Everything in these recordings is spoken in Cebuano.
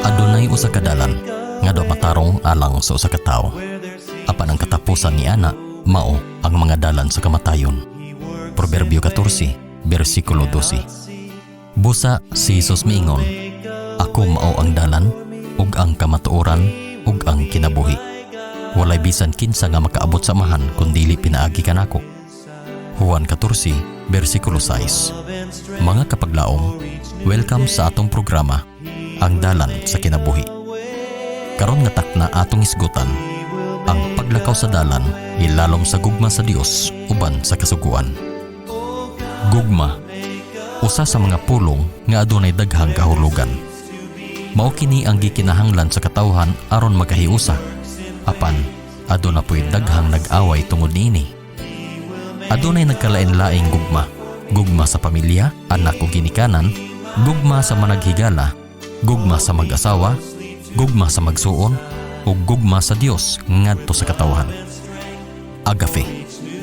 Adunay usa ka dalan nga daw matarong alang sa usa ka tawo. Apan ang katapusan ni ana mao ang mga dalan sa kamatayon. Proverbio 14, versikulo 12. Busa si Jesus miingon, "Ako mao ang dalan ug ang kamatuoran ug ang kinabuhi. Walay bisan kinsa nga makaabot sa Amahan kun dili pinaagi kanako." Juan 14, versikulo 6. Mga kapaglaom, welcome sa atong programa, Ang Dalan sa Kinabuhi. Karon nga takna, atong hisgutan ang paglakaw sa dalan ilalom sa gugma sa Dios uban sa kasuguan. Gugma, usa sa mga pulong nga adunay daghang kahulugan. Mao kini ang gikinahanglan sa katawhan aron magkahiusa. Apan aduna po'y daghang nag-away tungod niini. Adunay nagkalain-laing gugma. Gugma sa pamilya, anak o ginikanan, gugma sa managhigala, gugma sa mag-asawa, gugma sa magsuon, ug gugma sa Dios ngadto sa katawhan. Agape,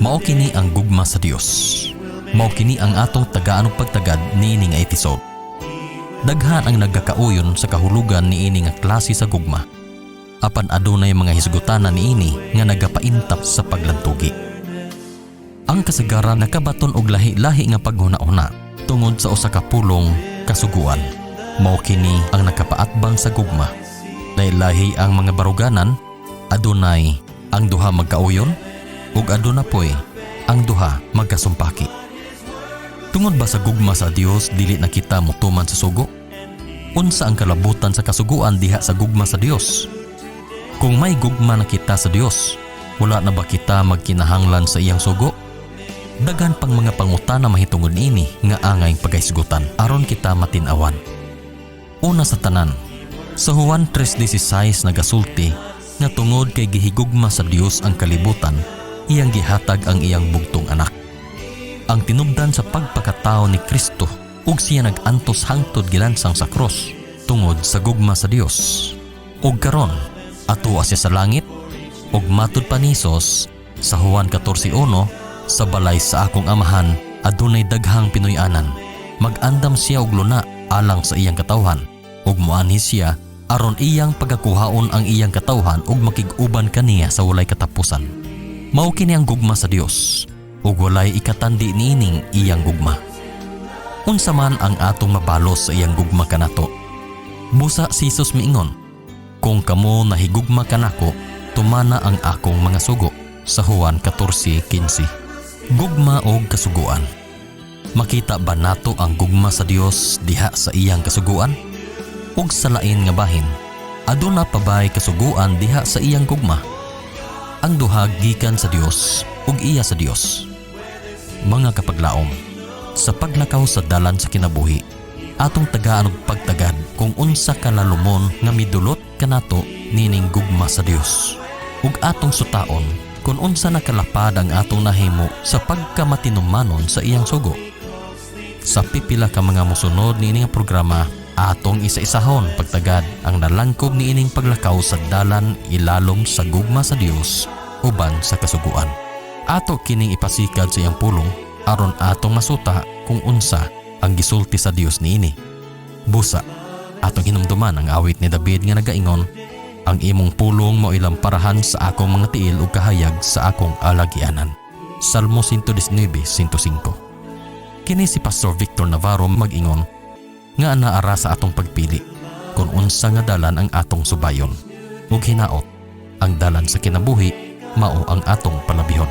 mao kini ang gugma sa Dios. Mao kini ang atong tagaan og pagtagad niini nga episode. Daghan ang nagkakauyon sa kahulugan niini nga klase sa gugma. Apan adunay mga hisgutanan niini nga nagapaintap sa paglantugi. Ang kasagaran nakabaton og lahi-lahi nga paghuna-huna tungod sa usa ka pulong, kasuguan. Mao kini ang nakapaatbang sa gugma. Lahi-lahi ang mga baruganan, adunay ang duha magkauyon ug aduna poy ang duha magkasumpaki. Tungod ba sa gugma sa Dios, dili na kita motuman sa sugo? Unsa ang kalabutan sa kasuguan diha sa gugma sa Dios? Kung may gugma na kita sa Dios, wala na ba kita magkinahanglan sa iyang sugo? Daghan pang mga pangutana mahitungod niini nga angay pagkahisgutan aron kita matin-awan. Una sa tanan, sa Juan 3:16 nagasulti nga tungod kay gihigugma sa Dios ang kalibutan, iyang gihatag ang iyang bugtong anak. Ang tinubdan sa pagpakatao ni Kristo ug siya nag-antos hangtod gilansang sa krus tungod sa gugma sa Dios. Ug karon, atuwa siya sa langit ug matud pa ni Hesus sa Juan 14:1, "Sa balay sa akong Amahan adunay daghang pinuy-anan." Mag-andam siya og luna alang sa iyang katawhan ug muanhi siya aron iyang pagakuhaon ang iyang katawhan ug makig-uban kaniya sa walay katapusan. Mao kini ang gugma sa Dios ug walay ikatandi niining iyang gugma. Unsa man ang atong mabalos sa iyang gugma kanato? Busa si Jesus miingon, "Kung kamo nahigugma kanako, tumana ang akong mga sugo," sa Juan 14:15. Gugma og kasuguan. Makita ba nato ang gugma sa Dios diha sa iyang kasuguan? Ug sa lain nga bahin, aduna pa ba'y kasuguan diha sa iyang gugma? Ang duha gikan sa Dios ug iya sa Dios. Mga kapaglaom, sa paglakaw sa dalan sa kinabuhi, atong tagaan og pagtagad kung unsa kalalumon nga midulot kanato nining gugma sa Dios. Ug atong sutaon kung unsa nakalapad ang atong nahimo sa pagkamatinumanon sa iyang sugo. Sa pipila ka mga mosunod niini nga programa, atong isa-isahon pagtagad ang nalangkob niining paglakaw sa dalan ilalom sa gugma sa Dios uban sa kasuguan. Ato kining ipasikad sa iyang pulong aron atong masuta kung unsa ang gisulti sa Dios niini. Busa, atong hinumduman ang awit ni David nga nagaingon, "Ang imong pulong mao lamparahan sa akong mga tiil ug kahayag sa akong alagianan." Salmo 119:105. Kini si Pastor Victor Navarro mag-ingon nga naara sa atong pagpili kung unsa nga dalan ang atong subayon. Ug hinaot, ang dalan sa kinabuhi mao ang atong palabihon.